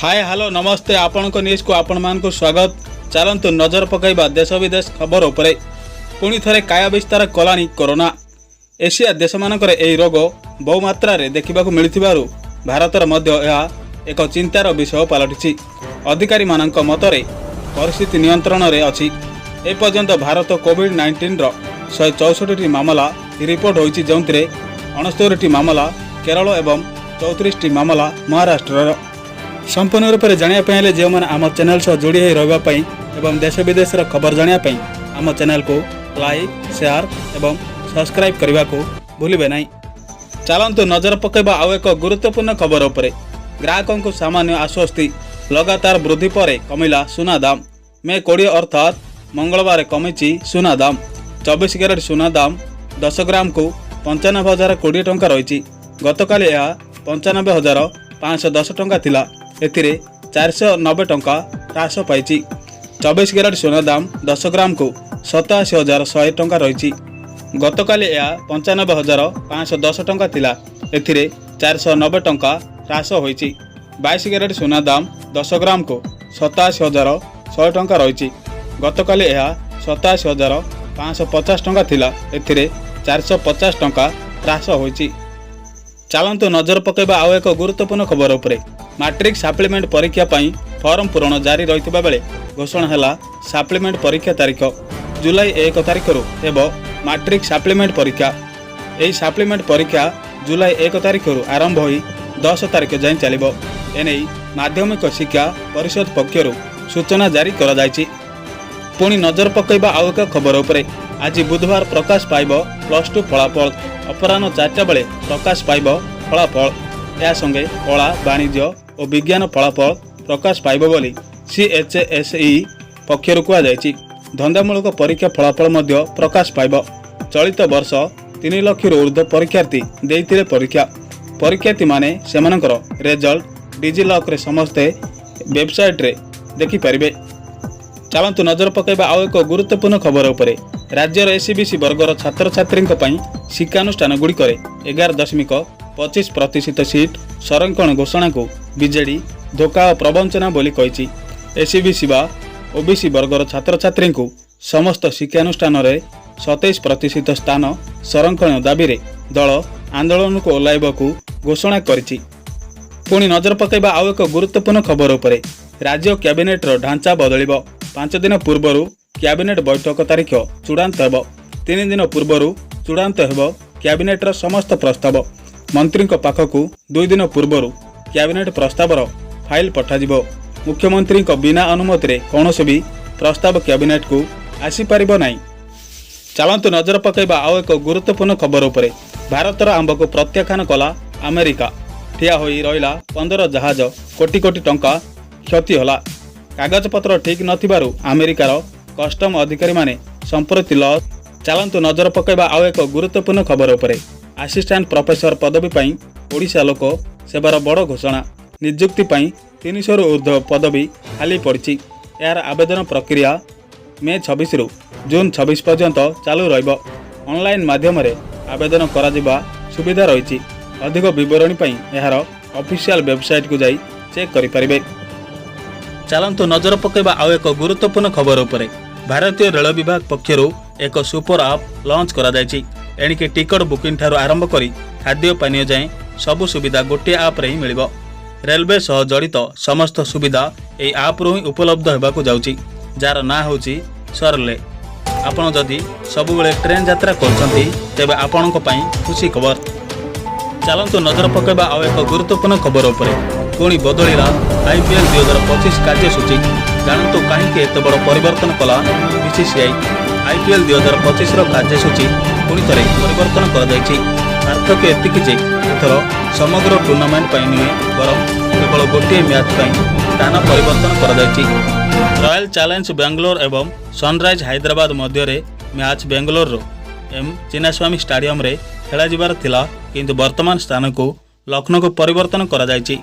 ହାଏ, hello, ନମସ୍ତେ। ଆପଣଙ୍କ ନ୍ୟୁଜ୍କୁ ଆପଣମାନଙ୍କୁ ସ୍ୱାଗତ। ଚାଲନ୍ତୁ ନଜର ପକାଇବା ଦେଶ ବିଦେଶ ଖବର ଉପରେ। ପୁଣି ଥରେ କାୟା ବିସ୍ତାର କଲାଣି କରୋନା। ଏସିଆ ଦେଶମାନଙ୍କରେ ଏହି ରୋଗ ବହୁମାତ୍ରାରେ ଦେଖିବାକୁ ମିଳିଥିବାରୁ ଭାରତରେ ମଧ୍ୟ ଏହା ଏକ ଚିନ୍ତାର ବିଷୟ ପାଲଟିଛି। ଅଧିକାରୀମାନଙ୍କ ମତରେ ପରିସ୍ଥିତି ନିୟନ୍ତ୍ରଣରେ ଅଛି। ଏପର୍ଯ୍ୟନ୍ତ ଭାରତ କୋଭିଡ୍-19ର 164ଟି ମାମଲା ରିପୋର୍ଟ ହୋଇଛି, ଯେଉଁଥିରେ 69ଟି ମାମଲା କେରଳ ଏବଂ 34ଟି ମାମଲା ମହାରାଷ୍ଟ୍ରର। ସମ୍ପୂର୍ଣ୍ଣ ରୂପରେ ଜାଣିବା ପାଇଁ ହେଲେ ଯେଉଁମାନେ ଆମ ଚ୍ୟାନେଲ ସହ ଯୋଡ଼ି ହୋଇ ରହିବା ପାଇଁ ଏବଂ ଦେଶ ବିଦେଶର ଖବର ଜାଣିବା ପାଇଁ ଆମ ଚ୍ୟାନେଲକୁ ଲାଇକ୍, ସେୟାର ଏବଂ ସବସ୍କ୍ରାଇବ୍ କରିବାକୁ ଭୁଲିବେ ନାହିଁ। ଚାଲନ୍ତୁ ନଜର ପକାଇବା ଆଉ ଏକ ଗୁରୁତ୍ୱପୂର୍ଣ୍ଣ ଖବର ଉପରେ। ଗ୍ରାହକଙ୍କୁ ସାମାନ୍ୟ ଆଶ୍ୱସ୍ତି। ଲଗାତାର ବୃଦ୍ଧି ପରେ କମିଲା ସୁନା ଦାମ। ମେ 20 ଅର୍ଥାତ୍ ମଙ୍ଗଳବାର କମିଛି ସୁନା ଦାମ। 24 କ୍ୟାରେଟ୍ ସୁନା ଦାମ 10 ଗ୍ରାମକୁ 95,020 ଟଙ୍କା ରହିଛି। ଗତକାଲି ଏହା 95,510 ଟଙ୍କା ଥିଲା। ଏଥିରେ 490 ଟଙ୍କା ହ୍ରାସ ପାଇଛି। 24 କ୍ୟାରେଟ୍ ସୁନା ଦାମ 10 ଗ୍ରାମକୁ 87,100 ଟଙ୍କା ରହିଛି। ଗତକାଲି ଏହା 95,510 ଟଙ୍କା ଥିଲା। ଏଥିରେ 490 ଟଙ୍କା ହ୍ରାସ ହୋଇଛି। 22 କ୍ୟାରେଟ୍ ସୁନା ଦାମ 10 ଗ୍ରାମକୁ 87,100 ଟଙ୍କା ରହିଛି। ଗତକାଲି ଏହା 87,550 ଟଙ୍କା ଥିଲା। ଏଥିରେ 450 ଟଙ୍କା ହ୍ରାସ ହୋଇଛି। ଚାଲନ୍ତୁ ନଜର ପକାଇବା ଆଉ ଏକ ଗୁରୁତ୍ୱପୂର୍ଣ୍ଣ ଖବର ଉପରେ। ମାଟ୍ରିକ ସାପ୍ଲିମେଣ୍ଟ ପରୀକ୍ଷା ପାଇଁ ଫର୍ମ ପୂରଣ ଜାରି ରହିଥିବା ବେଳେ ଘୋଷଣା ହେଲା ସାପ୍ଲିମେଣ୍ଟ ପରୀକ୍ଷା ତାରିଖ। ଜୁଲାଇ 1 ତାରିଖରୁ ହେବ ମାଟ୍ରିକ ସାପ୍ଲିମେଣ୍ଟ ପରୀକ୍ଷା। ଏହି ସାପ୍ଲିମେଣ୍ଟ ପରୀକ୍ଷା ଜୁଲାଇ 1 ତାରିଖରୁ ଆରମ୍ଭ ହୋଇ 10 ତାରିଖ ଯାଏଁ ଚାଲିବ। ଏନେଇ ମାଧ୍ୟମିକ ଶିକ୍ଷା ପରିଷଦ ପକ୍ଷରୁ ସୂଚନା ଜାରି କରାଯାଇଛି। ପୁଣି ନଜର ପକାଇବା ଆଉ ଏକ ଖବର ଉପରେ। ଆଜି ବୁଧବାର ପ୍ରକାଶ ପାଇବ +2 ଫଳାଫଳ। ଅପରାହ୍ନ 4ଟା ବେଳେ ପ୍ରକାଶ ପାଇବ ଫଳାଫଳ। ଏହା ସଙ୍ଗେ କଳା, ବାଣିଜ୍ୟ ଓ ବିଜ୍ଞାନ ଫଳାଫଳ ପ୍ରକାଶ ପାଇବ ବୋଲି ସିଏଚ୍ଏସ୍ଇ ପକ୍ଷରୁ କୁହାଯାଇଛି। ଧନ୍ଦାମୂଳକ ପରୀକ୍ଷା ଫଳାଫଳ ମଧ୍ୟ ପ୍ରକାଶ ପାଇବ। ଚଳିତ ବର୍ଷ 3 ଲକ୍ଷରୁ ଉର୍ଦ୍ଧ୍ୱ ପରୀକ୍ଷାର୍ଥୀ ଦେଇଥିଲେ ପରୀକ୍ଷା। ପରୀକ୍ଷାର୍ଥୀମାନେ ସେମାନଙ୍କର ରେଜଲ୍ଟ ଡିଜିଲକରେ ସମସ୍ତେ ୱେବସାଇଟ୍ରେ ଦେଖିପାରିବେ। ଚାଲନ୍ତୁ ନଜର ପକାଇବା ଆଉ ଏକ ଗୁରୁତ୍ୱପୂର୍ଣ୍ଣ ଖବର ଉପରେ। ରାଜ୍ୟର ଏସ୍ଇବିସି ବର୍ଗର ଛାତ୍ରଛାତ୍ରୀଙ୍କ ପାଇଁ ଶିକ୍ଷାନୁଷ୍ଠାନଗୁଡ଼ିକରେ 11.25% ସିଟ୍ ସଂରକ୍ଷଣ ଘୋଷଣାକୁ ବିଜେଡି ଧୋକା ଓ ପ୍ରବଞ୍ଚନା ବୋଲି କହିଛି। ଏସ୍ଇବିସି ବା ଓବିସି ବର୍ଗର ଛାତ୍ରଛାତ୍ରୀଙ୍କୁ ସମସ୍ତ ଶିକ୍ଷାନୁଷ୍ଠାନରେ 27% ସ୍ଥାନ ସଂରକ୍ଷଣ ଦାବିରେ ଦଳ ଆନ୍ଦୋଳନକୁ ଓହ୍ଲାଇବାକୁ ଘୋଷଣା କରିଛି। ପୁଣି ନଜର ପକାଇବା ଆଉ ଏକ ଗୁରୁତ୍ୱପୂର୍ଣ୍ଣ ଖବର ଉପରେ। ରାଜ୍ୟ କ୍ୟାବିନେଟ୍ର ଢାଞ୍ଚା ବଦଳିବ। 5 ଦିନ ପୂର୍ବରୁ କ୍ୟାବିନେଟ୍ ବୈଠକ ତାରିଖ ଚୂଡ଼ାନ୍ତ ହେବ। 3 ଦିନ ପୂର୍ବରୁ ଚୂଡ଼ାନ୍ତ ହେବ କ୍ୟାବିନେଟ୍ର ସମସ୍ତ ପ୍ରସ୍ତାବ। ମନ୍ତ୍ରୀଙ୍କ ପାଖକୁ 2 ଦିନ ପୂର୍ବରୁ କ୍ୟାବିନେଟ୍ ପ୍ରସ୍ତାବର ଫାଇଲ୍ ପଠାଯିବ। ମୁଖ୍ୟମନ୍ତ୍ରୀଙ୍କ ବିନା ଅନୁମତିରେ କୌଣସି ବି ପ୍ରସ୍ତାବ କ୍ୟାବିନେଟ୍କୁ ଆସିପାରିବ ନାହିଁ। ଚାଲନ୍ତୁ ନଜର ପକାଇବା ଆଉ ଏକ ଗୁରୁତ୍ୱପୂର୍ଣ୍ଣ ଖବର ଉପରେ। ଭାରତର ଆମ୍ବକୁ ପ୍ରତ୍ୟାଖ୍ୟାନ କଲା ଆମେରିକା। ଠିଆ ହୋଇ ରହିଲା 15 ଜାହାଜ, କୋଟି କୋଟି ଟଙ୍କା କ୍ଷତି ହେଲା। କାଗଜପତ୍ର ଠିକ୍ ନଥିବାରୁ ଆମେରିକାର କଷ୍ଟମ ଅଧିକାରୀମାନେ ସମ୍ପ୍ରତି ଲସ୍। ଚାଲନ୍ତୁ ନଜର ପକାଇବା ଆଉ ଏକ ଗୁରୁତ୍ୱପୂର୍ଣ୍ଣ ଖବର ଉପରେ। ଆସିଷ୍ଟାଣ୍ଟ ପ୍ରଫେସର ପଦବୀ ପାଇଁ ଓଡ଼ିଶା ଲୋକ ସେବାର ବଡ଼ ଘୋଷଣା। ନିଯୁକ୍ତି ପାଇଁ 300ରୁ ଉର୍ଦ୍ଧ୍ୱ ପଦବୀ ଖାଲି ପଡ଼ିଛି। ଏହାର ଆବେଦନ ପ୍ରକ୍ରିୟା ମେ 26ରୁ ଜୁନ୍ 26 ପର୍ଯ୍ୟନ୍ତ ଚାଲୁ ରହିବ। ଅନଲାଇନ୍ ମାଧ୍ୟମରେ ଆବେଦନ କରାଯିବା ସୁବିଧା ରହିଛି। ଅଧିକ ବିବରଣୀ ପାଇଁ ଏହାର ଅଫିସିଆଲ ୱେବସାଇଟ୍କୁ ଯାଇ ଚେକ୍ କରିପାରିବେ। ଚାଲନ୍ତୁ ନଜର ପକାଇବା ଆଉ ଏକ ଗୁରୁତ୍ୱପୂର୍ଣ୍ଣ ଖବର ଉପରେ। ଭାରତୀୟ ରେଳ ବିଭାଗ ପକ୍ଷରୁ ଏକ ସୁପର ଆପ୍ ଲଞ୍ଚ କରାଯାଇଛି। ଏଣିକି ଟିକଟ ବୁକିଂ ଠାରୁ ଆରମ୍ଭ କରି ଖାଦ୍ୟ ପାନୀୟ ଯାଏଁ ସବୁ ସୁବିଧା ଗୋଟିଏ ଆପ୍ରେ ହିଁ ମିଳିବ। ରେଲୱେ ସହ ଜଡ଼ିତ ସମସ୍ତ ସୁବିଧା ଏହି ଆପ୍ରୁ ହିଁ ଉପଲବ୍ଧ ହେବାକୁ ଯାଉଛି, ଯାହାର ନାଁ ହେଉଛି ସରଲେ। ଆପଣ ଯଦି ସବୁବେଳେ ଟ୍ରେନ୍ ଯାତ୍ରା କରୁଛନ୍ତି, ତେବେ ଆପଣଙ୍କ ପାଇଁ ଖୁସି ଖବର। ଚାଲନ୍ତୁ ନଜର ପକାଇବା ଆଉ ଏକ ଗୁରୁତ୍ୱପୂର୍ଣ୍ଣ ଖବର ଉପରେ। ପୁଣି ବଦଳିଲା ଆଇପିଏଲ୍ 2025 କାର୍ଯ୍ୟସୂଚୀ। ଜାଣନ୍ତୁ କାହିଁକି ଏତେ ବଡ଼ ପରିବର୍ତ୍ତନ କଲା ବିସିସିଆଇ। ଆଇପିଏଲ୍ 2025ର କାର୍ଯ୍ୟସୂଚୀ ପୁଣି ଥରେ ପରିବର୍ତ୍ତନ କରାଯାଇଛି। ପାର୍ଥକ୍ୟ ଏତିକି ଯେ ଏଥର ସମଗ୍ର ଟୁର୍ଣ୍ଣାମେଣ୍ଟ ପାଇଁ ନୁହେଁ, ବରଂ କେବଳ ଗୋଟିଏ ମ୍ୟାଚ୍ ପାଇଁ ସ୍ଥାନ ପରିବର୍ତ୍ତନ କରାଯାଇଛି। ରୟାଲ ଚ୍ୟାଲେଞ୍ଜ ବାଙ୍ଗାଲୋର ଏବଂ ସନରାଇଜ୍ ହାଇଦ୍ରାବାଦ ମଧ୍ୟରେ ମ୍ୟାଚ୍ ବେଙ୍ଗାଲୋରର ଏମ୍ ଚିନ୍ନାସ୍ୱାମୀ ଷ୍ଟାଡିୟମରେ ଖେଳାଯିବାର ଥିଲା, କିନ୍ତୁ ବର୍ତ୍ତମାନ ସ୍ଥାନକୁ ଲକ୍ଷ୍ନୌକୁ ପରିବର୍ତ୍ତନ କରାଯାଇଛି।